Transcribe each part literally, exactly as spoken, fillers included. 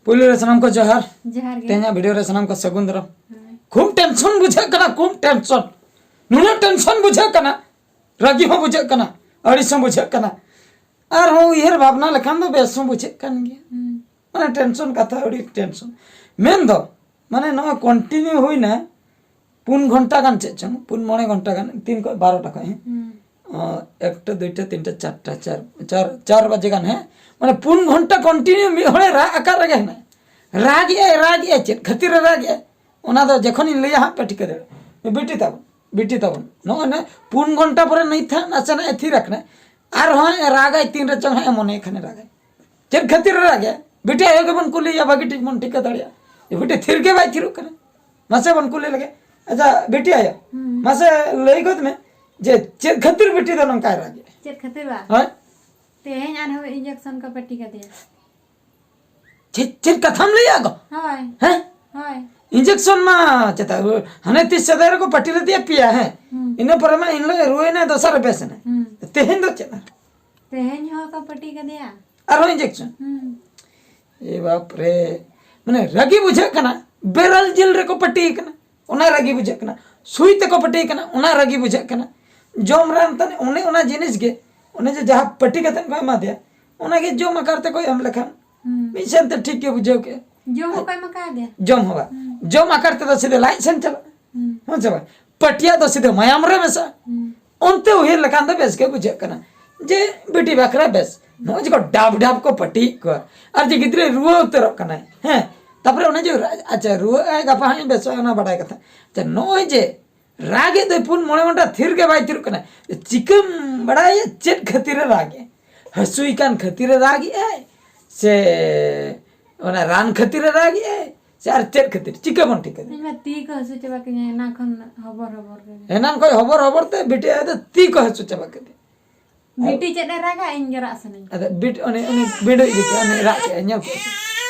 ᱯᱩᱭᱞᱩ ᱨᱮ ᱥᱟᱱᱟᱢ ᱠᱚ ᱡᱚᱦᱟᱨ᱾ ᱡᱚᱦᱟᱨ ᱜᱮ᱾ ᱛᱮᱦᱮᱧᱟᱜ ᱵᱷᱤᱰᱤᱭᱳ ᱨᱮ ᱥᱟᱱᱟᱢ ᱠᱚ ᱥᱟᱹᱜᱩᱱ ᱫᱟᱨᱟᱢ᱾ ᱦᱳᱭ᱾ ᱠᱷᱩᱵ ᱴᱮᱱᱥᱚᱱ ᱵᱩᱡᱷᱟᱹᱜ ᱠᱟᱱᱟ, ᱠᱷᱩᱵ ᱴᱮᱱᱥᱚᱱ᱾ ᱱᱩᱱᱟᱹᱜ ᱴᱮᱱᱥᱚᱱ ᱵᱩᱡᱷᱟᱹᱜ ᱠᱟᱱᱟ, ᱨᱟᱹᱜᱤ ᱦᱚᱸ ᱵᱩᱡᱷᱟᱹᱜ ᱠᱟᱱᱟ, ᱟᱹᱲᱤᱥ ᱦᱚᱸ ᱵᱩᱡᱷᱟᱹᱜ ᱠᱟᱱᱟ᱾ ᱟᱨᱦᱚᱸ ᱩᱭᱦᱟᱹᱨ ᱵᱷᱟᱵᱽᱱᱟ ᱞᱮᱠᱷᱟᱱ ᱫᱚ ᱵᱮᱥ ᱦᱚᱸ ᱵᱩᱡᱷᱟᱹᱜ ᱠᱟᱱ ᱜᱮᱭᱟ᱾ ᱦᱩᱸ᱾ ᱢᱟᱱᱮ ᱴᱮᱱᱥᱚᱱ ᱠᱟᱛᱷᱟ, ᱟᱹᱰᱤ ᱴᱮᱱᱥᱚᱱ᱾ ᱢᱮᱱᱫᱚ ᱢᱟᱱᱮ ᱱᱚᱜᱼᱚᱭ ᱠᱚᱱᱴᱤᱱᱤᱭᱩ ᱦᱩᱭᱱᱟ ᱯᱩᱱ ᱜᱷᱚᱱᱴᱟ ᱜᱟᱱ, ᱪᱮᱫ ᱪᱚᱝ ᱯᱩᱱ ᱢᱚᱬᱮ ᱜᱷᱚᱱᱴᱟ ᱜᱟᱱ, ᱛᱤᱱ ᱠᱷᱚᱱ ᱵᱟᱨᱚᱴᱟ ᱠᱷᱚᱱ, ᱦᱮᱸ? ᱦᱩᱸ᱾ ᱚ, ᱮᱠᱴᱟ, ᱫᱩᱭᱴᱟ, ᱛᱤᱱᱴᱟ, ᱪᱟᱨᱴᱟ, ᱪᱟᱨ, ᱪᱟᱨ, ᱪᱟᱨ ᱵᱟᱡᱮ ᱜᱟᱱ, ᱦᱮᱸ? ᱢᱟᱱᱮ ᱯᱩᱱ ᱜᱷᱚᱱᱴᱟ ᱠᱚᱱᱴᱤᱱᱤᱭᱩ ᱢᱤᱫ ᱦᱚᱲᱮ ᱨᱟᱜ ᱟᱠᱟᱫ ᱨᱮᱜᱮ ᱦᱮᱱᱟᱭ᱾ ᱨᱟᱜᱮᱜᱼᱟᱭ, ᱨᱟᱜᱮᱜᱼᱟᱭ, ᱪᱮᱫ ᱠᱷᱟᱹᱛᱤᱨᱮ ᱨᱟᱜᱮᱜᱼᱟᱭ? ᱚᱱᱟ ᱫᱚ ᱡᱚᱠᱷᱚᱱᱤᱧ ᱞᱟᱹᱭᱟ ᱦᱟᱸᱜ ᱯᱮ ᱴᱷᱤᱠᱟᱹ ᱫᱟᱲᱮᱭᱟᱜᱼᱟ᱾ ᱵᱤᱴᱤ ᱛᱟᱵᱚᱱ, ᱵᱤᱴᱤ ᱛᱟᱵᱚᱱ, ᱱᱚᱜᱼᱚᱭ ᱱᱟ ᱯᱩᱱ ᱜᱷᱚᱱᱴᱟ ᱯᱚᱨᱮ ᱱᱤᱛ ᱦᱟᱸᱜ ᱱᱟᱥᱮᱱᱟᱜ ᱮ ᱛᱷᱤᱨ ᱟᱠᱟᱱᱟ᱾ ᱟᱨᱦᱚᱸ ᱦᱟᱸᱜ ᱮ ᱨᱟᱜᱟᱭ, ᱛᱤᱱ ᱨᱮᱪᱚᱝ ᱦᱟᱸᱜ ᱮ ᱢᱚᱱᱮ ᱠᱷᱟᱱᱮ ᱨᱟᱜᱟᱭ᱾ ᱪᱮᱫ ᱠᱷᱟᱹᱛᱤᱨ ᱮ ᱨᱟᱜᱮᱜᱼᱟ? ᱵᱤᱴᱤ ᱟᱭᱳ ᱜᱮᱵᱚᱱ ᱠᱩᱞᱤᱭᱮᱭᱟ, ᱵᱷᱟᱹᱜᱤ ᱴᱷᱤᱠ ᱵᱚᱱ ᱴᱷᱤᱠᱟᱹ ᱫᱟᱲᱮᱭᱟᱜᱼᱟ᱾ ᱵᱤᱴᱤ ᱛᱷᱤᱨ ᱜᱮ ᱵᱟᱭ ᱛᱷᱤᱨᱚᱜ ᱠᱟᱱᱟ᱾ ᱢᱟᱥᱮ ᱵᱚᱱ ᱠᱩᱞᱤ ᱞᱮᱜᱮ᱾ ᱟᱪᱪᱷᱟ, ᱵᱤᱴᱤ ᱟᱭᱳ, ᱦᱩᱸ᱾ ᱢᱟᱥᱮ ᱞᱟᱹᱭ ᱜᱚᱫ ᱢᱮ ᱡᱮ ᱪᱮᱫ ᱠᱷᱟᱹᱛᱤᱨ ᱵᱤᱴᱤ ᱫᱚ ᱱᱚᱝᱠᱟᱭ ᱨᱟᱜᱮᱜᱼᱟ? ᱪᱮᱫ ᱠᱷᱟᱹᱛᱤᱨ ᱵᱟ? ᱦᱳᱭ᱾ ᱛᱮᱦᱮᱧ ᱟᱨᱦᱚᱸ ᱤᱧᱡᱮᱠᱥᱚᱱ ᱠᱚ ᱯᱟᱹᱴᱤ ᱠᱟᱫᱮᱭᱟ᱾ ᱪᱮᱫ, ᱪᱮᱫ ᱠᱟᱛᱷᱟᱢ ᱞᱟᱹᱭᱟ ᱜᱚ? ᱦᱳᱭ᱾ ᱦᱮᱸ? ᱦᱳᱭ᱾ ᱤᱧᱡᱮᱠᱥᱚᱱ ᱢᱟ ᱪᱮᱛᱟ, ᱦᱟᱱᱮ ᱛᱤᱥ ᱥᱮᱫᱟᱭ ᱨᱮᱠᱚ ᱯᱟᱹᱴᱤ ᱞᱮᱫᱮᱭᱟ ᱯᱮᱭᱟ, ᱦᱮᱸ? ᱦᱩᱸ᱾ ᱤᱱᱟᱹ ᱯᱚᱨᱮ ᱢᱟ ᱤᱱ ᱦᱤᱞᱳᱜ ᱮ ᱨᱩᱣᱟᱹᱭᱮᱱᱟ, ᱫᱚᱥᱟᱨ ᱨᱮ ᱵᱮᱥ ᱮᱱᱟ᱾ ᱦᱩᱸ᱾ ᱛᱮᱦᱮᱧ ᱫᱚ ᱪᱮᱫ? ᱛᱮᱦᱮᱧ ᱦᱚᱸ ᱠᱚ ᱯᱟᱹᱴᱤ ᱠᱟᱫᱮᱭᱟ᱾ ᱟᱨᱦᱚᱸ ᱤᱧᱡᱮᱠᱥᱚᱱ? ᱦᱩᱸ᱾ ᱮ ᱵᱟᱯ ᱨᱮ, ᱢᱟᱱᱮ ᱨᱟᱹᱜᱤ ᱵᱩᱡᱷᱟᱹᱜ ᱠᱟᱱᱟ, ᱵᱮᱨᱮᱞ ᱡᱤᱞ ᱨᱮᱠᱚ ᱯᱟᱹᱴᱤ ᱠᱟᱱᱟ, ᱚᱱᱟ ᱨᱟᱹᱜᱤ ᱵᱩᱡᱷᱟᱹᱜ ᱠᱟᱱᱟ, ᱥᱩᱭ ᱛᱮᱠᱚ ᱯᱟᱹᱴᱤ ᱠᱟᱱᱟ, ᱚᱱᱟ ᱨᱟᱹᱜᱤ ᱵᱩᱡᱷᱟᱹᱜ ᱠᱟᱱᱟ᱾ ᱡᱚᱢ ᱨᱟᱱ ᱛᱟᱱᱮ, ᱚᱱᱮ ᱚᱱᱟ ᱡᱤᱱᱤᱥ ᱜᱮ, ᱚᱱᱮ ᱡᱮ ᱡᱟᱦᱟᱸ ᱯᱟᱹᱴᱤ ᱠᱟᱛᱮ ᱠᱚ ᱮᱢᱟ ᱫᱮᱭᱟ, ᱚᱱᱟ ᱜᱮ ᱡᱚᱢ ᱟᱠᱟᱨ ᱛᱮᱠᱚ ᱮᱢ ᱞᱮᱠᱷᱟᱱ ᱦᱩᱸ᱾ ᱢᱤᱫ ᱥᱮᱱ ᱛᱮ ᱴᱷᱤᱠ ᱜᱮ ᱵᱩᱡᱷᱟᱹᱣ ᱠᱮᱜᱼᱟ᱾ ᱡᱚᱢ ᱦᱚᱸᱠᱚ ᱮᱢ ᱟᱠᱟᱫᱮᱭᱟ? ᱡᱚᱢ ᱦᱚᱸ ᱵᱟᱝ᱾ ᱦᱩᱸ᱾ ᱡᱚᱢ ᱟᱠᱟᱨ ᱛᱮᱫᱚ ᱥᱤᱫᱷᱟᱹ ᱞᱟᱡ ᱥᱮᱱ ᱪᱟᱞᱟᱜᱼᱟ᱾ ᱦᱩᱸ᱾ ᱦᱮᱸ ᱥᱮ ᱵᱟᱝ? ᱯᱟᱹᱴᱤᱭᱟᱜ ᱫᱚ ᱥᱤᱫᱷᱟᱹ ᱢᱟᱭᱟᱢ ᱨᱮ ᱢᱮᱥᱟᱜᱼᱟ᱾ ᱦᱩᱸ᱾ ᱚᱱᱛᱮ ᱩᱭᱦᱟᱹᱨ ᱞᱮᱠᱷᱟᱱ ᱫᱚ ᱵᱮᱥ ᱜᱮ ᱵᱩᱡᱷᱟᱹᱜ ᱠᱟᱱᱟ ᱡᱮ ᱵᱤᱴᱤ ᱵᱟᱠᱷᱨᱟ ᱵᱮᱥ᱾ ᱱᱚᱜᱼᱚᱭ ᱡᱮ ᱠᱚ ᱰᱟᱵ ᱰᱟᱵ ᱠᱚ ᱯᱟᱹᱴᱤᱭᱮᱫ ᱠᱚᱣᱟ, ᱟᱨ ᱡᱮ ᱜᱤᱫᱽᱨᱟᱹᱭ ᱨᱩᱣᱟᱹ ᱩᱛᱟᱹᱨᱚᱜ ᱠᱟᱱᱟᱭ, ᱦᱮᱸ, ᱛᱟᱯᱚᱨᱮ ᱚᱱᱮ ᱡᱮ ᱨᱟ-, ᱟᱪᱪᱷᱟ, ᱨᱩᱣᱟᱹᱜ ᱟᱭ, ᱜᱟᱯᱟ ᱦᱟᱸᱜ ᱤᱧ ᱵᱮᱥᱚᱜᱼᱟ, ᱚᱱᱟ ᱵᱟᱰᱟᱭ ᱠᱟᱛᱷᱟ᱾ ᱟᱪᱪᱷᱟ, ᱱᱚᱜᱼᱚᱭ ᱡᱮ ᱨᱟᱜᱮᱫ ᱫᱚᱭ ᱯᱩᱱ ᱢᱚᱬᱮ ᱜᱷᱚᱱᱴᱟ ᱛᱷᱤᱨ ᱜᱮ ᱵᱟᱭ ᱛᱷᱤᱨᱚᱜ ᱠᱟᱱᱟ, ᱪᱤᱠᱟᱹᱢ ᱵᱟᱲᱟᱭᱟ ᱪᱮᱫ ᱠᱷᱟᱹᱛᱤᱨᱮ ᱨᱟᱜᱮᱫ? ᱦᱟᱹᱥᱩᱭ ᱠᱟᱱ ᱠᱷᱟᱹᱛᱤᱨᱮ ᱨᱟᱜᱮᱫ ᱟᱭ ᱥᱮ ᱚᱱᱟ ᱨᱟᱱ ᱠᱷᱟᱹᱛᱤᱨᱮ ᱨᱟᱜᱮᱫ ᱟᱭ ᱥᱮ ᱟᱨ ᱪᱮᱫ ᱠᱷᱟᱹᱛᱤᱨ? ᱪᱤᱠᱟᱹ ᱵᱚᱱ ᱴᱷᱤᱠᱟᱹ ᱫᱟᱲᱮᱭᱟᱜᱼᱟ? ᱤᱧ ᱢᱟ ᱛᱤ ᱠᱚ ᱦᱟᱹᱥᱩ ᱪᱟᱵᱟ ᱠᱤᱧᱟ, ᱮᱱᱟᱝ ᱠᱷᱚᱱ ᱦᱚᱵᱚᱨ ᱦᱚᱵᱚᱨ ᱜᱮ᱾ ᱮᱱᱟᱝ ᱠᱷᱚᱱ ᱦᱚᱵᱚᱨ ᱦᱚᱵᱚᱨ ᱛᱮ ᱵᱤᱴᱤ ᱟᱭᱳ ᱫᱚ ᱛᱤ ᱠᱚ ᱦᱟᱹᱥᱩ ᱪᱟᱵᱟ ᱠᱮᱫᱮᱭᱟ᱾ ᱵᱤᱴᱤ ᱪᱮᱫ ᱮ ᱨᱟᱜᱟ, ᱤᱧ ᱜᱮ ᱨᱟᱜ ᱥᱟᱱᱟᱧ᱾ ᱟᱫᱚ ᱵᱤᱴ-, ᱩᱱᱤ, ᱩᱱᱤ ᱵᱤᱸᱰᱩᱡ ᱜᱮ ᱩᱱᱤ ᱨᱟᱜ ᱠᱮᱜᱼᱟᱭ, ᱧᱮᱞ ᱠᱮᱜᱼᱟ᱾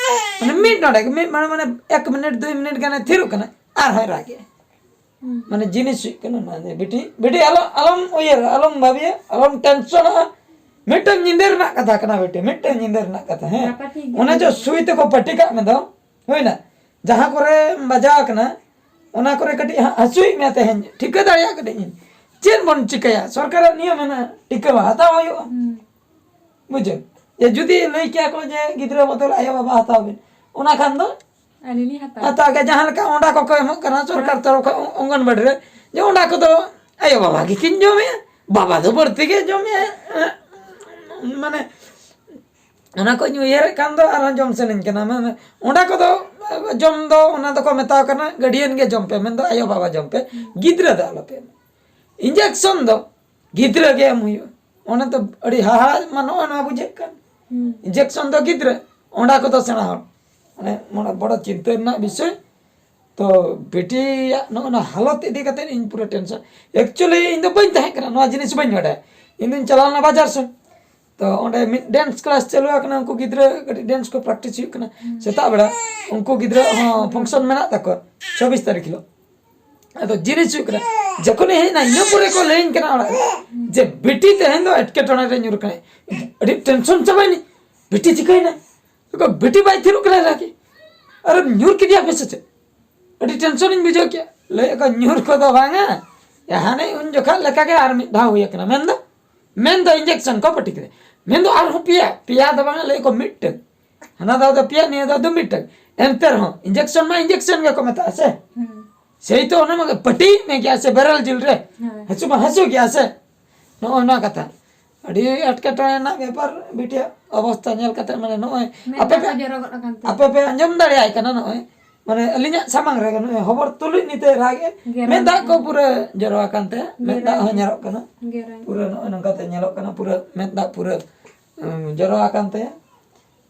ᱢᱟᱱᱮ ᱢᱤᱫ ᱱᱚᱰᱮ ᱜᱮ, ᱢᱤᱫ, ᱢᱟᱱᱮ, ᱢᱟᱱᱮ ᱮᱠ ᱢᱤᱱᱤᱴ, ᱫᱩᱭ ᱢᱤᱱᱤᱴ ᱜᱟᱱᱮ ᱛᱷᱤᱨᱚᱜ ᱠᱟᱱᱟ, ᱟᱨᱦᱚᱸᱭ ᱨᱟᱜᱮᱜᱼᱟ᱾ ᱦᱩᱸ᱾ ᱢᱟᱱᱮ ᱡᱤᱱᱤᱥ ᱦᱩᱭᱩᱜ ᱠᱟᱱᱟ ᱱᱚᱣᱟ ᱡᱮ ᱵᱤᱴᱤ, ᱵᱤᱴᱤ ᱟᱞᱚ, ᱟᱞᱚᱢ ᱩᱭᱦᱟᱹᱨᱟ, ᱟᱞᱚᱢ ᱵᱷᱟᱹᱵᱤᱭᱟ, ᱟᱞᱚᱢ ᱴᱮᱱᱥᱚᱱᱚᱜᱼᱟ᱾ ᱢᱤᱫᱴᱟᱝ ᱧᱤᱫᱟᱹ ᱨᱮᱱᱟᱜ ᱠᱟᱛᱷᱟ ᱠᱟᱱᱟ ᱵᱤᱴᱤ, ᱢᱤᱫᱴᱟᱝ ᱧᱤᱫᱟᱹ ᱨᱮᱱᱟᱜ ᱠᱟᱛᱷᱟ᱾ ᱦᱮᱸ, ᱜᱟᱯᱟ ᱴᱷᱤᱠ ᱜᱮᱭᱟ᱾ ᱚᱱᱟ ᱡᱚ ᱥᱩᱭ ᱛᱮᱠᱚ ᱯᱟᱹᱴᱤ ᱠᱟᱜ ᱢᱮ ᱫᱚ, ᱦᱩᱭᱱᱟ, ᱡᱟᱦᱟᱸ ᱠᱚᱨᱮ ᱵᱟᱡᱟᱣ ᱟᱠᱟᱱᱟ, ᱚᱱᱟ ᱠᱚᱨᱮ ᱠᱟᱹᱴᱤᱡ ᱦᱟ- ᱦᱟᱹᱥᱩᱭᱮᱫ ᱢᱮᱭᱟ ᱛᱮᱦᱮᱧ, ᱴᱷᱤᱠᱟᱹ ᱫᱟᱲᱮᱭᱟᱜ ᱠᱟᱹᱱᱟᱹᱧ ᱤᱧ᱾ ᱪᱮᱫ ᱵᱚᱱ ᱪᱤᱠᱟᱹᱭᱟ? ᱥᱚᱨᱠᱟᱨᱟᱜ ᱱᱤᱭᱚᱢ ᱢᱮᱱᱟᱜᱼᱟ, ᱴᱤᱠᱟᱹ ᱢᱟ ᱦᱟᱛᱟᱣ ᱦᱩᱭᱩᱜᱼᱟ᱾ ᱦᱩᱸ᱾ ᱵᱩᱡᱷᱟᱹᱣ? ᱡᱮ ᱡᱩᱫᱤ ᱞᱟᱹᱭ ᱠᱮᱭᱟ ᱠᱚ ᱡᱮ ᱜᱤᱫᱽᱨᱟᱹ ᱵᱚᱫᱚᱞ ᱟᱭᱳ ᱵᱟᱵᱟ ᱦᱟᱛᱟᱣ ᱵᱤᱱ, ᱚᱱᱟ ᱠᱷᱟᱱ ᱫᱚ ᱟᱹᱞᱤᱧ ᱞᱤᱧ ᱦᱟᱛᱟᱣᱟ᱾ ᱦᱟᱛᱟᱣ ᱜᱮ, ᱡᱟᱦᱟᱸ ᱞᱮᱠᱟ ᱚᱸᱰᱟ ᱠᱚᱠᱚ ᱮᱢᱚᱜ ᱠᱟᱱᱟ ᱥᱚᱨᱠᱟᱨ ᱦᱮᱸ᱾ ᱛᱚᱨᱚᱯ ᱠᱷᱚᱱ ᱚᱝᱜᱚᱱᱵᱟᱲᱤ ᱨᱮ, ᱡᱮ ᱚᱸᱰᱟ ᱠᱚᱫᱚ ᱟᱭᱳ ᱵᱟᱵᱟ ᱜᱮᱠᱤᱱ ᱡᱚᱢᱮᱜᱼᱟ, ᱵᱟᱵᱟ ᱫᱚ ᱵᱟᱹᱲᱛᱤ ᱜᱮ ᱡᱚᱢᱮᱜᱼᱟ᱾ ᱢᱟᱱᱮ ᱚᱱᱟ ᱠᱚᱧ ᱩᱭᱦᱟᱹᱨᱮᱫ ᱠᱷᱟᱱ ᱫᱚ ᱟᱨᱦᱚᱸ ᱡᱚᱢ ᱥᱟᱱᱟᱧ ᱠᱟᱱᱟ᱾ ᱢᱟᱱᱮ ᱚᱸᱰᱟ ᱠᱚᱫᱚ ᱡᱚᱢ ᱫᱚ, ᱚᱱᱟ ᱫᱚᱠᱚ ᱢᱮᱛᱟᱣ ᱠᱟᱱᱟ ᱜᱟᱹᱰᱤᱭᱟᱱ ᱜᱮ ᱡᱚᱢ ᱯᱮ, ᱢᱮᱱᱫᱚ ᱟᱭᱳ ᱵᱟᱵᱟ ᱡᱚᱢ ᱯᱮ, ᱜᱤᱫᱽᱨᱟᱹ ᱫᱚ ᱟᱞᱚᱯᱮ ᱮᱢᱟ᱾ ᱤᱧᱡᱮᱠᱥᱚᱱ ᱫᱚ ᱜᱤᱫᱽᱨᱟᱹ ᱜᱮ ᱮᱢ ᱦᱩᱭᱩᱜᱼᱟ᱾ ᱚᱱᱟ ᱫᱚ ᱟᱹᱰᱤ ᱦᱟᱦᱟᱲᱟ ᱢᱟ ᱱᱚᱜᱼᱚᱭ ᱱᱚᱣᱟ ᱵᱩᱡᱷᱟᱹᱜ ᱠᱟᱱ᱾ ᱦᱩᱸ᱾ ᱤᱧᱡᱮᱠᱥᱚᱱ ᱫᱚ ᱜᱤᱫᱽᱨᱟᱹ, ᱚᱸᱰᱟ ᱠᱚᱫᱚ ᱥᱮᱬᱟ ᱦᱚᱲ᱾ ᱢᱟᱱᱮ ᱢᱚᱱᱮ ᱵᱚᱲᱚ ᱪᱤᱱᱛᱟᱹ ᱨᱮᱱᱟᱜ ᱵᱤᱥᱚᱭ᱾ ᱛᱚ ᱵᱤᱴᱤᱭᱟᱜ ᱱᱚᱜᱼᱚ ᱱᱚᱣᱟ ᱦᱟᱞᱚᱛ ᱤᱫᱤ ᱠᱟᱛᱮ ᱤᱧ ᱯᱩᱨᱟᱹ ᱴᱮᱱᱥᱚᱱ᱾ ᱮᱠᱪᱩᱭᱮᱞᱤ ᱤᱧ ᱫᱚ ᱵᱟᱹᱧ ᱛᱟᱦᱮᱸ ᱠᱟᱱᱟ, ᱱᱚᱣᱟ ᱡᱤᱱᱤᱥ ᱵᱟᱹᱧ ᱵᱟᱰᱟᱭᱟ᱾ ᱤᱧ ᱫᱚᱧ ᱪᱟᱞᱟᱣ ᱞᱮᱱᱟ ᱵᱟᱡᱟᱨ ᱥᱮᱱ᱾ ᱛᱚ ᱚᱸᱰᱮ ᱢᱤᱫ ᱰᱮᱱᱥ ᱠᱞᱟᱥ ᱪᱟᱹᱞᱩ ᱟᱠᱟᱱᱟ, ᱩᱱᱠᱩ ᱜᱤᱫᱽᱨᱟᱹ ᱠᱟᱹᱴᱤᱡ ᱰᱮᱱᱥ ᱠᱚ ᱯᱨᱮᱠᱴᱤᱥ ᱦᱩᱭᱩᱜ ᱠᱟᱱᱟ ᱥᱮᱛᱟᱜ ᱵᱮᱲᱟ᱾ ᱩᱱᱠᱩ ᱜᱤᱫᱽᱨᱟᱹ ᱦᱚᱸ ᱯᱷᱟᱝᱥᱚᱱ ᱢᱮᱱᱟᱜ ᱛᱟᱠᱚᱣᱟ ᱪᱷᱟᱵᱵᱤᱥ ᱛᱟᱹᱨᱤᱠᱷ ᱦᱤᱞᱳᱜ᱾ ᱟᱫᱚ ᱡᱤᱱᱤᱥ ᱦᱩᱭᱩᱜ ᱠᱟᱱᱟ, ᱡᱚᱠᱷᱚᱱᱮ ᱦᱮᱡ ᱮᱱᱟ, ᱤᱱᱟᱹ ᱯᱚᱨᱮ ᱠᱚ ᱞᱟᱹᱭᱟᱹᱧ ᱠᱟᱱᱟ ᱚᱲᱟᱜ ᱨᱮ ᱡᱮ ᱵᱤᱴᱤ ᱛᱮᱦᱮᱧ ᱫᱚ ᱮᱴᱠᱮᱴᱚᱬᱮ ᱨᱮ ᱧᱩᱨ ᱠᱟᱱᱟᱭ᱾ ᱟᱹᱰᱤ ᱴᱮᱱᱥᱚᱱ ᱪᱟᱵᱟᱭᱮᱱᱟᱹᱧ, ᱵᱤᱴᱤ ᱪᱤᱠᱟᱹᱭᱮᱱᱟ? ᱵᱤᱴᱤ ᱵᱟᱭ ᱛᱷᱤᱨᱚᱜ ᱠᱟᱱᱟ ᱨᱟᱜᱤ᱾ ᱟᱨᱮᱢ ᱧᱩᱨ ᱠᱮᱫᱮᱭᱟ ᱯᱮ ᱥᱮ ᱪᱮᱫ? ᱟᱹᱰᱤ ᱴᱮᱱᱥᱚᱱᱤᱧ ᱵᱩᱡᱷᱟᱹᱣ ᱠᱮᱜᱼᱟ᱾ ᱞᱟᱹᱭᱮᱫ ᱠᱚ ᱧᱩᱨ ᱠᱚᱫᱚ ᱵᱟᱝᱟ, ᱦᱟᱱᱮ ᱩᱱ ᱡᱚᱠᱷᱟᱜ ᱞᱮᱠᱟᱜᱮ ᱟᱨ ᱢᱤᱫ ᱫᱷᱟᱣ ᱦᱩᱭ ᱟᱠᱟᱱᱟ᱾ ᱢᱮᱱᱫᱚ, ᱢᱮᱱᱫᱚ ᱤᱧᱡᱮᱠᱥᱚᱱ ᱠᱚ ᱯᱟᱹᱴᱤ ᱠᱮᱫᱟ᱾ ᱢᱮᱱᱫᱚ ᱟᱨᱦᱚᱸ ᱯᱮᱭᱟ, ᱯᱮᱭᱟ ᱫᱚ ᱵᱟᱝᱟ, ᱞᱟᱹᱭᱮᱫ ᱠᱚ ᱢᱤᱫᱴᱟᱹᱝ᱾ ᱦᱟᱱᱟ ᱫᱷᱟᱣ ᱫᱚ ᱯᱮᱭᱟ, ᱱᱤᱭᱟᱹ ᱫᱷᱟᱣ ᱫᱚ ᱢᱤᱫᱴᱟᱹᱝ᱾ ᱮᱱᱛᱮ ᱨᱮᱦᱚᱸ ᱤᱧᱡᱮᱠᱥᱚᱱ ᱢᱟ ᱤᱧᱡᱮᱠᱥᱚᱱ ᱜᱮᱠᱚ ᱢᱮᱛᱟᱜᱼᱟ ᱥᱮ᱾ ᱦᱩᱸ᱾ ᱥᱮᱭ ᱛᱚ ᱚᱱᱟ ᱢᱟ ᱯᱟᱹᱴᱤᱭᱮᱫ ᱢᱮ ᱜᱮᱭᱟ ᱥᱮ ᱵᱮᱨᱮᱞ ᱡᱤᱞ ᱨᱮ᱾ ᱦᱳᱭ᱾ ᱦᱟᱹᱥᱩ ᱢᱟ ᱦᱟᱹᱥᱩ ᱜᱮᱭᱟ ᱥᱮ᱾ ᱱᱚᱜᱼᱚᱭ ᱱᱚᱣᱟ ᱠᱟᱛᱷᱟ᱾ ᱟᱹᱰᱤ ᱮᱴᱠᱮᱴᱚᱬᱮ ᱨᱮᱱᱟᱜ ᱵᱮᱯᱟᱨ ᱵᱤᱴᱤᱭᱟᱜ ᱚᱵᱚᱥᱛᱟ ᱧᱮᱞ ᱠᱟᱛᱮ, ᱢᱟᱱᱮ ᱱᱚᱜᱼᱚᱭ ᱢᱮᱫ ᱟᱯᱮ ᱫᱟᱜ ᱯᱮ, ᱠᱚ ᱡᱚᱨᱚ ᱜᱚᱫ ᱟᱠᱟᱱ ᱛᱟᱭᱟ᱾ ᱟᱯᱮ ᱯᱮ ᱟᱸᱡᱚᱢ ᱫᱟᱲᱮᱭᱟᱭ ᱠᱟᱱᱟ ᱱᱚᱜᱼᱚᱭ᱾ ᱢᱟᱱᱮ ᱟᱹᱞᱤᱧᱟᱜ ᱥᱟᱢᱟᱝ ᱨᱮᱜᱮ ᱱᱚᱜᱼᱚᱭ ᱦᱚᱵᱚᱨ ᱛᱩᱞᱩᱡ ᱱᱤᱛᱮ ᱨᱟᱜ ᱮ᱾ ᱜᱮᱨᱟᱝ ᱢᱮᱫ ᱫᱟᱜ ᱠᱚ ᱠᱟᱱᱟ᱾ ᱯᱩᱨᱟᱹ ᱡᱚᱨᱚ ᱟᱠᱟᱱ ᱛᱟᱭᱟ᱾ ᱢᱮᱫ ᱫᱟᱜ ᱜᱮᱨᱟᱝ ᱦᱚᱸ ᱠᱟᱱᱟ᱾ ᱧᱮᱞᱚᱜ ᱠᱟᱱᱟ᱾ ᱜᱮᱨᱟᱝ᱾ ᱯᱩᱨᱟᱹ ᱱᱚᱜᱼᱚᱭ ᱱᱚᱝᱠᱟᱛᱮ ᱧᱮᱞᱚᱜ ᱠᱟᱱᱟ᱾ ᱯᱩᱨᱟᱹ ᱢᱮᱫ ᱫᱟᱜ ᱯᱩᱨᱟᱹ, ᱩᱸ, ᱡᱚᱨᱚ ᱟᱠᱟᱱ ᱛᱟᱭᱟ᱾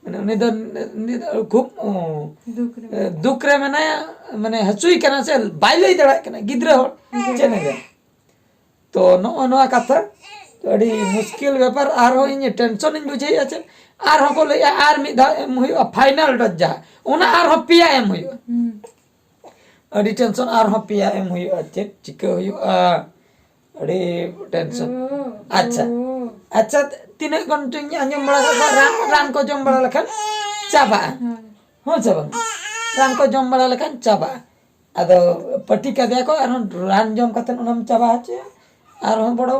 ᱢᱟᱱᱮ ᱩᱱᱤ ᱫᱚ, ᱩᱱᱤ ᱫᱚ ᱠᱷᱩᱵ, ᱩᱸ, ᱫᱩᱠ ᱨᱮ ᱮ, ᱢᱮᱱᱟᱭᱟ᱾ ᱫᱩᱠ ᱨᱮ ᱢᱮᱱᱟᱭᱟ᱾ ᱢᱟᱱᱮ ᱦᱟᱹᱥᱩᱭ ᱠᱟᱱᱟ ᱥᱮ ᱵᱟᱭ ᱞᱟᱹᱭ ᱫᱟᱲᱮᱭᱟᱜ ᱠᱟᱱᱟ᱾ ᱜᱤᱫᱽᱨᱟᱹ ᱦᱚᱲ ᱜᱮᱨᱟᱝ᱾ ᱪᱮᱫ ᱮ ᱞᱟᱹᱭᱟ? ᱛᱚ ᱱᱚᱜᱼᱚ ᱱᱚᱣᱟ ᱠᱟᱛᱷᱟ ᱟᱹᱰᱤ ᱢᱩᱥᱠᱤᱞ ᱵᱮᱯᱟᱨ᱾ ᱟᱨᱦᱚᱸ ᱤᱧ ᱴᱮᱱᱥᱚᱱ ᱤᱧ ᱵᱩᱡᱷᱟᱹᱣᱮᱫᱼᱟ᱾ ᱪᱮᱫ ᱟᱨᱦᱚᱸ ᱠᱚ ᱞᱟᱹᱭᱮᱫᱼᱟ ᱟᱨ ᱢᱤᱫ ᱫᱷᱟᱣ ᱮᱢ ᱦᱩᱭᱩᱜᱼᱟ, ᱯᱷᱟᱭᱱᱟᱞ ᱰᱳᱡᱽ ᱡᱟᱦᱟᱸ, ᱚᱱᱟ ᱟᱨᱦᱚᱸ ᱯᱮᱭᱟ ᱮᱢ ᱦᱩᱭᱩᱜᱼᱟ᱾ ᱦᱩᱸ᱾ ᱟᱹᱰᱤ ᱴᱮᱱᱥᱚᱱ, ᱟᱨᱦᱚᱸ ᱯᱮᱭᱟ ᱮᱢ ᱦᱩᱭᱩᱜᱼᱟ, ᱪᱮᱫ ᱪᱤᱠᱟᱹ ᱦᱩᱭᱩᱜᱼᱟ, ᱟᱹᱰᱤ ᱴᱮᱱᱥᱚᱱ᱾ ᱳ, ᱟᱪᱪᱷᱟ, ᱳ᱾ ᱟᱪᱪᱷᱟ, ᱛᱤᱱᱟᱹᱜ ᱜᱟᱱ ᱪᱚᱧ ᱟᱸᱡᱚᱢ ᱵᱟᱲᱟ ᱠᱟᱜ ᱠᱚᱣᱟ, ᱨᱟᱱ, ᱨᱟᱱ ᱠᱚ ᱡᱚᱢ ᱵᱟᱲᱟ ᱞᱮᱠᱷᱟᱱ ᱪᱟᱵᱟᱜᱼᱟ᱾ ᱦᱳᱭ᱾ ᱦᱮᱸ ᱥᱮ ᱵᱟᱝ? ᱨᱟᱱ ᱠᱚ ᱡᱚᱢ ᱵᱟᱲᱟ ᱞᱮᱠᱷᱟᱱ ᱪᱟᱵᱟᱜᱼᱟ᱾ ᱟᱫᱚ ᱯᱟᱹᱴᱤ ᱠᱟᱫᱮᱭᱟ ᱠᱚ, ᱟᱨᱦᱚᱸ ᱨᱟᱱ ᱡᱚᱢ ᱠᱟᱛᱮ ᱚᱱᱟᱢ ᱪᱟᱵᱟ ᱦᱚᱪᱚᱭᱟ, ᱟᱨᱦᱚᱸ ᱵᱚᱲᱚ,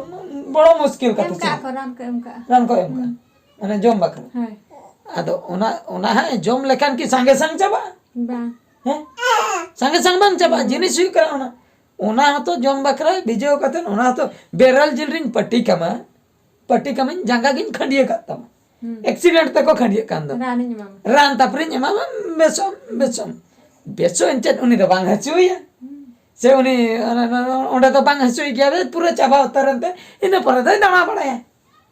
ᱵᱚᱲᱚ ᱢᱩᱥᱠᱤᱞ ᱠᱟᱛᱮ ᱮᱢ ᱠᱟᱜ ᱪᱮᱫ? ᱠᱚ, ᱨᱟᱱ ᱠᱚ ᱮᱢ ᱠᱟᱜᱼᱟ᱾ ᱨᱟᱱ ᱠᱚ ᱮᱢ ᱠᱟᱜᱼᱟ᱾ ᱦᱩᱸ᱾ ᱢᱟᱱᱮ ᱡᱚᱢ ᱵᱟᱠᱷᱨᱟ᱾ ᱦᱳᱭ᱾ ᱟᱫᱚ ᱚᱱᱟ, ᱚᱱᱟ ᱦᱟᱸᱜ ᱡᱚᱢ ᱞᱮᱠᱷᱟᱱ ᱠᱤ ᱥᱟᱸᱜᱮ ᱥᱟᱝ ᱪᱟᱵᱟᱜᱼᱟ? ᱵᱟᱝ᱾ ᱦᱮᱸ? ᱥᱟᱸᱜᱮ ᱥᱟᱝ ᱵᱟᱝ ᱪᱟᱵᱟᱜᱼᱟ᱾ ᱦᱩᱸ᱾ ᱡᱤᱱᱤᱥ ᱦᱩᱭᱩᱜ ᱠᱟᱱᱟ ᱚᱱᱟ᱾ ᱚᱱᱟ ᱦᱚᱸᱛᱚ ᱡᱚᱢ ᱵᱟᱠᱷᱨᱟ ᱵᱷᱤᱡᱟᱹᱣ ᱠᱟᱛᱮ, ᱚᱱᱟ ᱦᱚᱸᱛᱚ ᱵᱮᱨᱮᱞ ᱡᱤᱞ ᱨᱤᱧ ᱯᱟᱹᱴᱤ ᱠᱟᱢᱟ᱾ ᱯᱟᱹᱴᱤ ᱠᱟᱹᱢᱟᱹᱧ, ᱡᱟᱸᱜᱟ ᱜᱤᱧ ᱠᱷᱟᱹᱰᱭᱟᱹ ᱠᱟᱜ ᱛᱟᱢᱟ᱾ ᱦᱩᱸ᱾ ᱮᱠᱥᱤᱰᱮᱱᱴ ᱛᱮᱠᱚ ᱠᱷᱟᱹᱰᱭᱟᱹᱜ ᱠᱟᱱ ᱫᱚ᱾ ᱨᱟᱱᱤᱧ ᱮᱢᱟᱢᱟ᱾ ᱨᱟᱱ ᱛᱟᱯᱚᱨᱮᱧ ᱮᱢᱟᱢᱟ, ᱵᱮᱥᱚᱜ, ᱵᱮᱥᱚᱜ᱾ ᱵᱮᱥᱚᱜ ᱮᱱᱛᱮᱫ ᱩᱱᱤ ᱫᱚ ᱵᱟᱝ ᱦᱟᱹᱥᱩᱭᱮᱭᱟ᱾ ᱦᱩᱸ᱾ ᱥᱮ ᱩᱱᱤ ᱚᱱᱟ, ᱚᱱᱟ, ᱚᱸᱰᱮ ᱫᱚ ᱵᱟᱝ ᱦᱟᱹᱥᱩᱭᱮ ᱜᱮᱭᱟ, ᱯᱩᱨᱟᱹ ᱪᱟᱵᱟ ᱩᱛᱟᱹᱨ ᱮᱱᱛᱮ, ᱤᱱᱟᱹ ᱯᱚᱨᱮ ᱫᱚᱭ ᱫᱟᱬᱟ ᱵᱟᱲᱟᱭᱟ᱾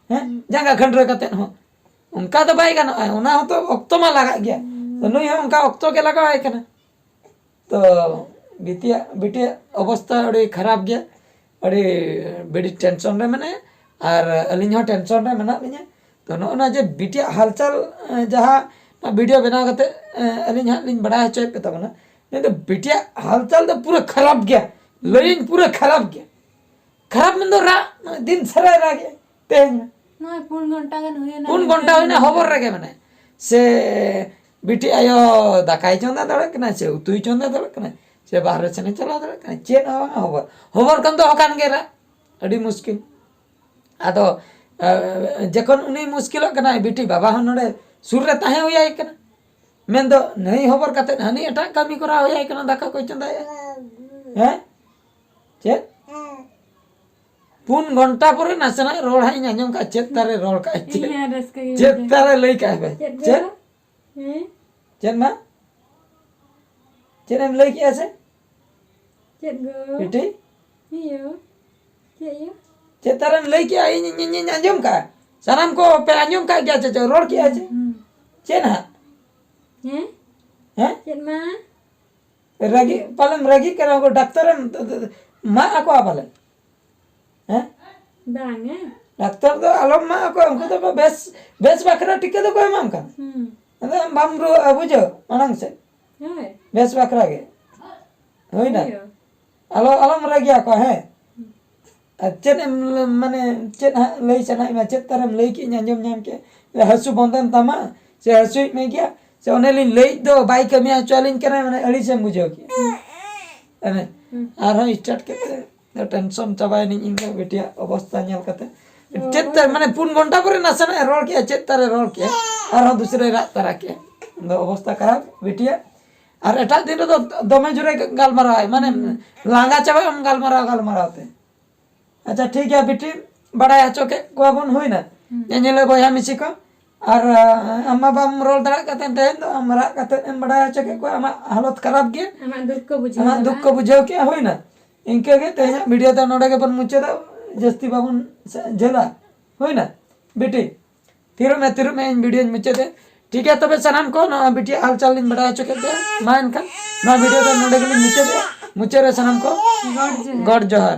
ᱦᱮᱸ? ᱦᱩᱸ᱾ ᱡᱟᱸᱜᱟ ᱠᱷᱟᱹᱱᱰᱨᱟᱹ ᱠᱟᱛᱮᱫ ᱦᱚᱸ᱾ ᱚᱱᱠᱟ ᱫᱚ ᱵᱟᱭ ᱜᱟᱱᱚᱜᱼᱟ, ᱚᱱᱟ ᱦᱚᱸᱛᱚ ᱚᱠᱛᱚ ᱢᱟ ᱞᱟᱜᱟᱜ ᱜᱮᱭᱟ᱾ ᱦᱩᱸ᱾ ᱛᱚ ᱱᱩᱭ ᱦᱚᱸ ᱚᱱᱠᱟ ᱚᱠᱛᱚ ᱜᱮ ᱞᱟᱜᱟᱣᱟᱭ ᱠᱟᱱᱟ᱾ ᱛᱚ ᱵᱤᱴᱤᱭᱟᱜ, ᱵᱤᱴᱤᱭᱟᱜ ᱚᱵᱚᱥᱛᱟ ᱟᱹᱰᱤ ᱠᱷᱟᱨᱟᱯ ᱜᱮᱭᱟ, ᱟᱹᱰᱤ ᱵᱟᱹᱲᱤᱡ ᱴᱮᱱᱥᱚᱱ ᱨᱮ ᱢᱮᱱᱟᱭᱟ, ᱟᱨ ᱟᱹᱞᱤᱧ ᱦᱚᱸ ᱴᱮᱱᱥᱚᱱ ᱨᱮ ᱢᱮᱱᱟᱜ ᱞᱤᱧᱟ᱾ ᱛᱚ ᱱᱚᱜᱼᱚ ᱱᱚᱣᱟ ᱡᱮ ᱵᱤᱴᱤᱭᱟᱜ ᱦᱟᱞᱪᱟᱞ, ᱮ, ᱡᱟᱦᱟᱸ ᱱᱚᱣᱟ ᱵᱷᱤᱰᱤᱭᱳ ᱵᱮᱱᱟᱣ ᱠᱟᱛᱮ, ᱮ, ᱟᱹᱞᱤᱧ ᱦᱟᱸᱜ ᱞᱤᱧ ᱵᱟᱲᱟᱭ ᱦᱚᱪᱚᱭᱮᱫ ᱯᱮ ᱛᱟᱵᱚᱱᱟ, ᱱᱩᱭ ᱫᱚ ᱵᱤᱴᱤᱭᱟᱜ ᱦᱟᱞᱪᱟᱞ ᱫᱚ ᱯᱩᱨᱟᱹ ᱠᱷᱟᱨᱟᱯ ᱜᱮᱭᱟ, ᱞᱟᱹᱭᱟᱹᱧ ᱯᱩᱨᱟᱹ ᱠᱷᱟᱨᱟᱯ ᱜᱮᱭᱟ᱾ ᱠᱷᱟᱨᱟᱯ ᱢᱮᱱᱫᱚ ᱨᱟᱜ, ᱫᱤᱱ ᱥᱟᱨᱟᱭ ᱨᱟᱜᱮᱜᱼᱟ, ᱛᱮᱦᱮᱧ ᱢᱟ᱾ ᱱᱚᱜᱼᱚᱭ ᱯᱩᱱ ᱜᱷᱚᱱᱴᱟ ᱜᱟᱱ ᱦᱩᱭᱮᱱᱟ, ᱯᱩᱱ ᱜᱷᱚᱱᱴᱟ ᱦᱩᱭᱱᱟ, ᱦᱚᱵᱚᱨ ᱨᱮᱜᱮ ᱢᱮᱱᱟᱭᱟ᱾ ᱥᱮ ᱵᱤᱴᱤ ᱟᱭᱳ ᱫᱟᱠᱟᱭ ᱪᱚᱸᱫᱟ ᱫᱟᱲᱮᱭᱟᱜ ᱠᱟᱱᱟ, ᱥᱮ ᱩᱛᱩᱭ ᱪᱚᱸᱫᱟ ᱫᱟᱲᱮᱭᱟᱜ ᱠᱟᱱᱟ, ᱥᱮ ᱵᱟᱦᱨᱮ ᱥᱮᱱᱮ ᱪᱟᱞᱟᱣ ᱫᱟᱲᱮᱭᱟᱜ ᱠᱟᱱᱟ, ᱪᱮᱫ ᱦᱚᱸ ᱵᱟᱝ ᱦᱚᱵᱚᱨ᱾ ᱦᱚᱵᱚᱨ ᱠᱷᱟᱱ ᱫᱚ ᱚᱠᱟᱱ ᱜᱮ ᱨᱟᱜ, ᱟᱹᱰᱤ ᱢᱩᱥᱠᱤᱞ᱾ ᱟᱫᱚ, ᱮ, ᱡᱚᱠᱷᱚᱱ ᱩᱱᱤ ᱢᱩᱥᱠᱤᱞᱚᱜ ᱠᱟᱱᱟᱭ, ᱵᱤᱴᱤ ᱵᱟᱵᱟ ᱦᱚᱸ ᱱᱚᱰᱮ ᱥᱩᱨ ᱨᱮ ᱛᱟᱦᱮᱸ ᱦᱩᱭᱟᱭ ᱠᱟᱱᱟ᱾ ᱢᱮᱱᱫᱚ ᱱᱟᱹᱭ ᱦᱚᱵᱚᱨ ᱠᱟᱛᱮᱫ ᱦᱟᱹᱱᱤ ᱮᱴᱟᱜ ᱠᱟᱹᱢᱤ ᱠᱚᱨᱟᱣ ᱦᱩᱭᱟᱭ ᱠᱟᱱᱟ, ᱫᱟᱠᱟ ᱠᱚᱭ ᱪᱚᱸᱫᱟᱭᱮᱜᱼᱟ᱾ ᱦᱮᱸ? ᱪᱮᱫ? ᱯᱩᱱ ᱜᱷᱚᱱᱴᱟ ᱯᱚᱨᱮ ᱱᱟᱥᱮᱱᱟᱜ ᱨᱚᱲ ᱦᱟᱸᱜ ᱤᱧ ᱟᱸᱡᱚᱢ ᱠᱟᱜᱼᱟ, ᱪᱮᱫ ᱛᱟᱨᱮ ᱨᱚᱲ ᱠᱟᱜᱼᱟ, ᱪᱮᱫ? ᱤᱧ ᱦᱚᱸ ᱨᱟᱹᱥᱠᱟᱹ ᱜᱤᱧ ᱪᱮᱫ ᱵᱩᱡᱷᱟᱹᱣ ᱛᱟᱨᱮ ᱠᱮᱫᱟ᱾ ᱞᱟᱹᱭ ᱠᱟᱜᱼᱟ ᱯᱮ? ᱪᱮᱫ ᱪᱮᱫ? ᱜᱚ? ᱦᱮᱸ? ᱪᱮᱫ ᱢᱟ? ᱪᱮᱫ ᱮᱢ ᱞᱟᱹᱭ ᱠᱮᱜᱼᱟ ᱥᱮ? ᱪᱮᱫ ᱜᱚ? ᱵᱤᱴᱤ? ᱦᱮᱸ ᱭᱳ᱾ ᱪᱮᱫ ᱭᱳ? ᱪᱮᱫ ᱛᱟᱨᱮᱢ ᱞᱟᱹᱭ ᱠᱮᱜᱼᱟ? ᱤᱧ, ᱤᱧ, ᱤᱧ, ᱤᱧ ᱟᱸᱡᱚᱢ ᱠᱟᱜᱼᱟ᱾ ᱥᱟᱱᱟᱢ ᱠᱚ ᱯᱮ ᱟᱸᱡᱚᱢ ᱠᱟᱜ ᱜᱮᱭᱟ ᱪᱮ, ᱪᱮ, ᱨᱚᱲ ᱠᱮᱜᱼᱟ ᱪᱮ? ᱦᱩᱸ᱾ ᱪᱮᱫ ᱦᱟᱸᱜ? ᱦᱮᱸ? ᱦᱮᱸ? ᱪᱮᱫ ᱢᱟ? ᱨᱟᱹᱜᱤ, ᱯᱟᱞᱮᱢ ᱨᱟᱹᱜᱤ ᱠᱟᱱᱟ, ᱩᱱᱠᱩ ᱰᱟᱠᱛᱟᱨᱮᱢ ᱢᱟᱜ ᱟᱠᱚᱣᱟ ᱯᱟᱞᱮ? ᱦᱮᱸ? ᱵᱟᱝᱟ᱾ ᱰᱟᱠᱛᱟᱨ ᱫᱚ ᱟᱞᱚᱢ ᱢᱟᱜ ᱟᱠᱚᱣᱟ, ᱩᱱᱠᱩ ᱫᱚ ᱵᱮᱥ, ᱵᱮᱥ ᱵᱟᱠᱷᱨᱟ ᱴᱤᱠᱟᱹ ᱫᱚᱠᱚ ᱮᱢᱟᱢ ᱠᱟᱱᱟ᱾ ᱦᱩᱸ᱾ ᱟᱫᱚ ᱟᱢ ᱵᱟᱢ ᱨᱩᱣᱟᱹᱜᱼᱟ, ᱵᱩᱡᱷᱟᱹᱣ, ᱢᱟᱲᱟᱝ ᱥᱮᱫ᱾ ᱦᱳᱭ᱾ ᱵᱮᱥ ᱵᱟᱠᱷᱨᱟ ᱜᱮ᱾ ᱦᱩᱭᱱᱟ? ᱦᱳᱭ᱾ ᱟᱞᱚ, ᱟᱞᱚᱢ ᱨᱟᱹᱜᱤ ᱟᱠᱚᱣᱟ, ᱦᱮᱸ? ᱦᱩᱸ᱾ ᱟᱨ ᱪᱮᱫ ᱮᱢ ᱞ-, ᱢᱟᱱᱮ ᱪᱮᱫ ᱦᱟᱸᱜ ᱞᱟᱹᱭ ᱥᱟᱱᱟᱭᱮᱫ ᱢᱮᱭᱟ? ᱪᱮᱫ ᱛᱟᱨᱮᱢ ᱞᱟᱹᱭ ᱠᱮᱫ ᱤᱧ ᱟᱸᱡᱚᱢ ᱧᱟᱢ ᱠᱮᱫ? ᱦᱟᱹᱥᱩ ᱵᱚᱱᱫᱮᱱ ᱛᱟᱢᱟ ᱥᱮ ᱦᱟᱹᱥᱩᱭᱮᱫ ᱢᱮ ᱜᱮᱭᱟ ᱥᱮ ᱚᱱᱮ ᱞᱤᱧ ᱞᱟᱹᱭᱮᱫ ᱫᱚ ᱵᱟᱭ ᱠᱟᱹᱢᱤ ᱦᱚᱪᱚ ᱟᱹᱞᱤᱧ ᱠᱟᱱᱟ, ᱢᱟᱱᱮ ᱟᱹᱲᱤᱥᱮᱢ ᱵᱩᱡᱷᱟᱹᱣ ᱠᱮᱫᱼᱟ᱾ ᱮᱱᱮ ᱟᱨᱦᱚᱸ ᱥᱴᱟᱨᱴ ᱠᱮᱫ ᱛᱮ ᱴᱮᱱᱥᱚᱱ ᱪᱟᱵᱟᱭᱮᱱᱟᱹᱧ ᱤᱧ ᱫᱚ ᱵᱤᱴᱤᱭᱟᱜ ᱚᱵᱚᱥᱛᱟ ᱧᱮᱞ ᱠᱟᱛᱮ᱾ ᱪᱮᱫ ᱛᱮ ᱢᱟᱱᱮ ᱯᱩᱱ ᱜᱷᱚᱱᱴᱟ ᱯᱚᱨᱮ ᱱᱟᱥᱮᱱᱟᱜ ᱮ ᱨᱚᱲ ᱠᱮᱫᱼᱟ, ᱪᱮᱫ ᱛᱟᱨᱮ ᱨᱚᱲ ᱠᱮᱫᱼᱟ, ᱟᱨᱦᱚᱸ ᱫᱩᱥᱨᱟᱭ ᱨᱟᱜ ᱛᱟᱨᱟ ᱠᱮᱫᱼᱟ᱾ ᱟᱫᱚ ᱚᱵᱚᱥᱛᱟ ᱠᱷᱟᱨᱟᱯ ᱵᱤᱴᱤᱭᱟᱜ᱾ ᱟᱨ ᱮᱴᱟᱜ ᱫᱤᱱ ᱨᱮᱫᱚ ᱫᱚᱢᱮ ᱡᱳᱨᱮ ᱜᱟᱞᱢᱟᱨᱟᱣᱟᱭ, ᱢᱟᱱᱮ ᱞᱟᱸᱜᱟ ᱪᱟᱵᱟᱜ ᱟᱢ ᱜᱟᱞᱢᱟᱨᱟᱣ ᱜᱟᱞᱢᱟᱨᱟᱣ ᱛᱮ᱾ ᱟᱪᱪᱷᱟ, ᱴᱷᱤᱠ ᱜᱮᱭᱟ ᱵᱤᱴᱤ, ᱵᱟᱲᱟᱭ ᱦᱚᱪᱚ ᱠᱮᱫ ᱠᱚᱣᱟ ᱵᱚᱱ, ᱦᱩᱭᱱᱟ᱾ ᱧᱮᱧᱮᱞ ᱵᱚᱭᱦᱟ ᱢᱤᱥᱤ ᱠᱚ, ᱟᱨ ᱟᱢ ᱢᱟ ᱵᱟᱢ ᱨᱚᱲ ᱫᱟᱲᱮᱭᱟᱜ ᱠᱟᱱ ᱛᱟᱦᱮᱸᱫ, ᱛᱮᱦᱮᱧ ᱫᱚ ᱟᱢ ᱨᱟᱜ ᱠᱟᱛᱮ ᱮᱢ ᱵᱟᱲᱟᱭ ᱦᱚᱪᱚ ᱠᱮᱫ ᱠᱚᱣᱟ᱾ ᱟᱢᱟᱜ ᱦᱟᱞᱚᱛ ᱠᱷᱟᱨᱟᱯ ᱜᱮ, ᱟᱢᱟᱜ ᱫᱩᱠ ᱠᱚ ᱵᱩᱡᱷᱟᱹᱣ ᱟᱢᱟᱜ ᱫᱩᱠ ᱠᱚ ᱵᱩᱡᱷᱟᱹᱣ ᱠᱮᱫᱼᱟ᱾ ᱦᱩᱭᱱᱟ᱾ ᱤᱱᱠᱟᱹ ᱜᱮ ᱛᱮᱦᱮᱧᱟᱜ ᱵᱷᱤᱰᱤᱭᱳ ᱫᱚ ᱱᱚᱰᱮ ᱜᱮᱵᱚᱱ ᱢᱩᱪᱟᱹᱫᱟ, ᱡᱟᱹᱥᱛᱤ ᱵᱟᱵᱚᱱ ᱡᱷᱟᱹᱞᱟ᱾ ᱦᱩᱭᱱᱟ ᱵᱤᱴᱤ? ᱛᱷᱤᱨᱚᱜ ᱢᱮ, ᱛᱷᱤᱨᱚᱜ ᱢᱮ, ᱤᱧ ᱵᱷᱤᱰᱤᱭᱳᱧ ᱢᱩᱪᱟᱹᱫᱮ᱾ ᱴᱷᱤᱠ ᱜᱮᱭᱟ, ᱛᱚᱵᱮ ᱥᱟᱱᱟᱢ ᱠᱚ ᱱᱚᱣᱟ ᱵᱤᱴᱤ ᱦᱟᱞᱪᱟᱞ ᱞᱤᱧ ᱵᱟᱲᱟᱭ ᱦᱚᱪᱚ ᱠᱮᱫ ᱯᱮᱭᱟ᱾ ᱢᱟ ᱮᱱᱠᱷᱟᱱ ᱱᱚᱣᱟ ᱵᱷᱤᱰᱤᱭᱳ ᱫᱚ ᱱᱚᱰᱮ ᱜᱮᱞᱤᱧ ᱢᱩᱪᱟᱹᱫᱮᱜᱼᱟ᱾ ᱢᱩᱪᱟᱹᱫ ᱨᱮ ᱥᱟᱱᱟᱢ ᱠᱚ ᱜᱚᱰ ᱡᱚᱦᱟᱨ᱾ ᱜᱚᱰ ᱡᱚᱦᱟᱨ᱾